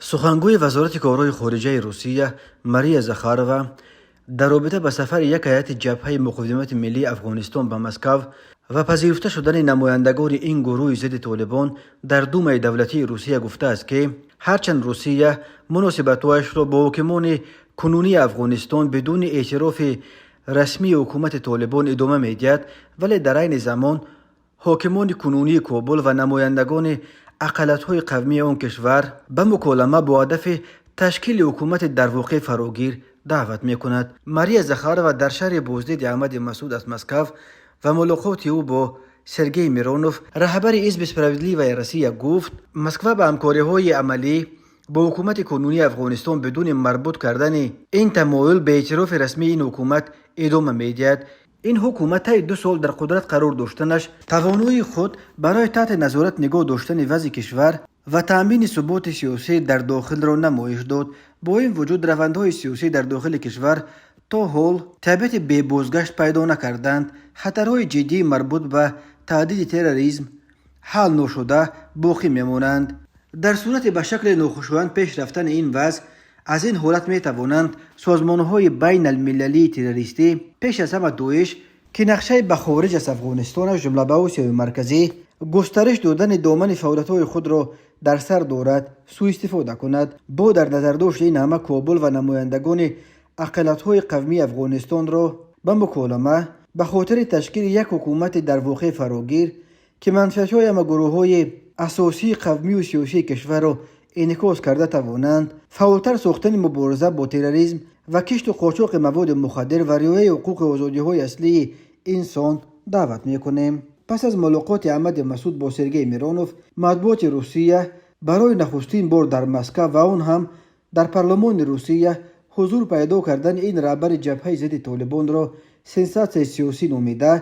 Сухангӯи Вазорати корҳои хориҷаи Русия Мария Захарова дар робита ба сафари як ҳайати Ҷабҳаи муқовимати миллии Афғонистон ба Москав ва пазируфта шудани намояндагони ин гурӯҳи зидди Толибон дар Думаи давлатии Русия гуфтааст, ки ҳарчанд Русия муносибатҳояшро бо ҳокимони кунунии Афғонистон бидуни эътирофи расмии ҳукумати Толибон идома медиҳад, вале дар айни замон ҳокимони кунунии Кобул ва намояндагони ақаллиятҳои қавмии он кишвар ба муколама бо ҳадафи ташкили ҳукумати дар воқеъ фарогир даъват мекунад. Мария Захарова дар шарҳи боздиди Аҳмади Масуд аз Москав ва мулоқоти ӯ бо Сергей Миронов, раҳбари ҳизби «Справедливая Россия», гуфт, Москва ба ҳамкориҳои амалӣ бо ҳукумати кунунии Афғонистон бидуни марбут кардани ин тамоюл ба эътирофи расмии ин ҳукумат идома медиҳад. Ин ҳукумат таи 2 сол дар қудрат қарор доштанаш тавоноии худ барои таҳти назорат нигоҳ доштани вазъи кишвар ва таъмини суботи сиёсӣ дар дохилро намоиш дод. Бо ин вуҷуд, равандҳои сиёсӣ дар дохили кишвар то ҳол табиати бебозгашт пайдо накарданд. Хатарҳои ҷиддии марбут ба таҳдиди терроризм ҳал ношуда боқӣ мемонанд. Дар сурати ба шакли нохушоянд пеш рафтани ин вазъ, аз ин ҳолат метавонанд созмонҳои байналмилалии террористӣ, пеш аз ҳама Доиш, ки нақшаи ба хориҷ аз Афғонистон, аз ҷумла ба Осиёи Марказӣ, густариш додани домани фаъолиятҳои худро дар сар дорад, сӯистифода кунад. Бо дар назардошти ин ҳама, Кобул ва намояндагони ақаллиятҳои қавмии Афғонистонро ба муколама ба хотири ташкили як ҳукумати дар воқеъ фарогир, ки манфиатҳои ҳама гурӯҳҳои асосии қавмию сиёсии кишварро инъикос карда тавонанд, фаъолтар сохтани мубориза бо терроризм ва кишту қочоқи маводи мухаддир ва риояи ҳуқуқи озодиҳои аслии инсон даъват мекунем. Пас аз мулоқоти Аҳмади Масуд бо Сергей Миронов, матбуоти Русия барои нахустин бор дар Москав ва он ҳам дар парлумони Русия ҳузур пайдо кардани ин раҳбари ҷабҳаи зидди Толибонро сенсатсияи сиёсӣ номида,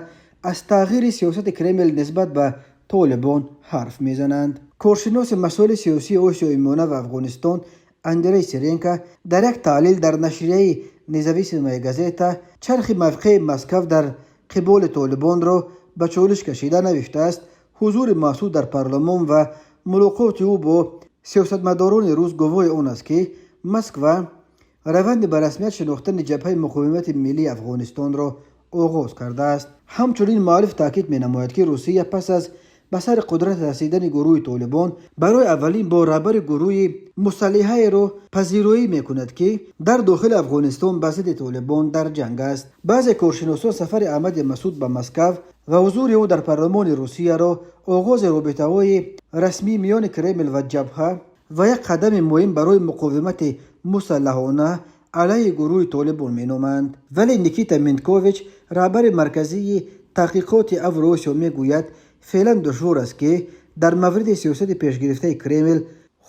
аз тағйири сиёсати Кремл нисбат ба Толибон ҳарф мезананд. Коршиноси масоили сиёсии Осиёи Миёна ва Афғонистон Андрей Серенко дар як таҳлил дар нашрияи «Независимая газета» чархи мавқеи Москав дар қиболи Толибонро ба чолиш кашида навиштааст: ҳузури Масуд дар парлумон ва мулоқоти ӯ бо сиёсатмадорони рус гувоҳи он аст, ки Москва раванди ба расмият шинохтани Ҷабҳаи муқовимати миллии Афғонистонро оғоз кардааст. Ҳамчунин муаллиф таъкид менамояд, ки Русия пас аз ба сари қудрат расидани гурӯҳи Толибон барои аввалин бор раҳбари гурӯҳи мусаллиҳаеро пазироӣ мекунад, ки дар дохили Афғонистон ба зидди Толибон дар ҷанг аст. Баъзе коршиносон сафари Аҳмади Масуд ба Москав ва ҳузури ӯ дар парлумони Русияро оғози робитаҳои расмӣ миёни Кремл ва ҷабҳа ва як қадами муҳим барои муқовимати мусаллаҳона алайҳи гурӯҳи Толибон меноманд. Вале Никита Минкович, раҳбари Марказии таҳқиқоти Авросиё, мегӯяд, феълан душвор аст, ки дар мавриди сиёсати пешгирифтаи Кремл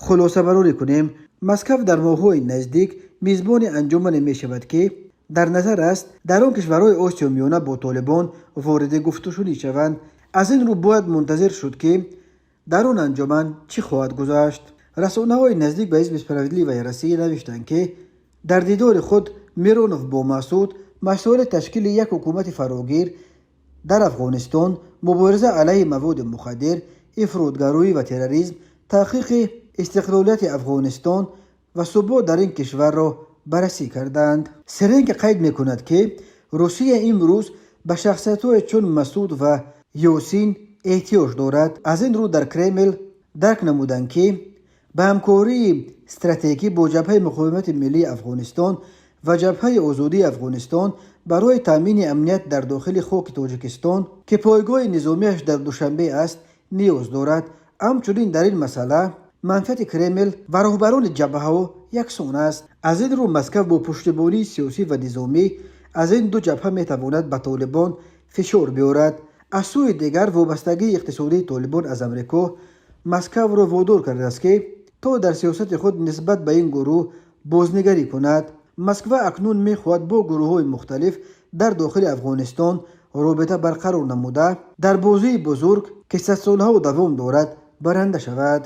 хулосабарорӣ кунем. Москав дар моҳҳои наздик мизбони анҷумане мешавад, ки дар назар аст, дар он кишварҳои Осиёи Миёна бо Толибон вориди гуфтушунид шаванд. Аз ин рӯ бояд мунтазир шуд, ки дар он анҷуман чӣ хоҳад гузашт. Расонаҳои наздик ба ҳизби «Справедливая Россия» навиштанд, ки дар дидори худ Миронов бо Масуд масоили ташкили як ҳукумати фарогир дар Афғонистон, мубориза алайҳи маводи мухаддир, ифротгароӣ ва терроризм, таҳқиқи истиқлолияти Афғонистон ва субот дар ин кишварро баррасӣ карданд. Серенко қайд мекунад, ки Русия имрӯз ба шахсиятҳое чун Масуд ва Ёсин эҳтиёҷ дорад. Аз ин рӯ дар Кремл дарк намуданд, ки ба ҳамкории стратегӣ бо Ҷабҳаи муқовимати миллии Афғонистон ва Ҷабҳаи озодии Афғонистон барои таъмини амният дар дохили хоки Тоҷикистон, ки пойгоҳи низомиаш дар Душанбе аст, ниёз дорад. Ҳамчунин дар ин масъала манфиати Кремл ва роҳбарони ҷабҳаҳо яксон аст. Аз ин рӯ Москав бо пуштибонии сиёсӣ ва низомӣ аз ин ду ҷабҳа метавонад ба Толибон фишор биёрад. Аз сӯи дигар, вобастагии иқтисодии Толибон аз Амрико Москавро водор кардааст, ки то дар сиёсати худ нисбат ба ин гурӯҳ бознигарӣ кунад. Москва акнун мехоҳад бо гурӯҳҳои мухталиф дар дохили Афғонистон робита барқарор намуда, дар бозии бузург, ки садсолаҳо давом дорад, баранда шавад.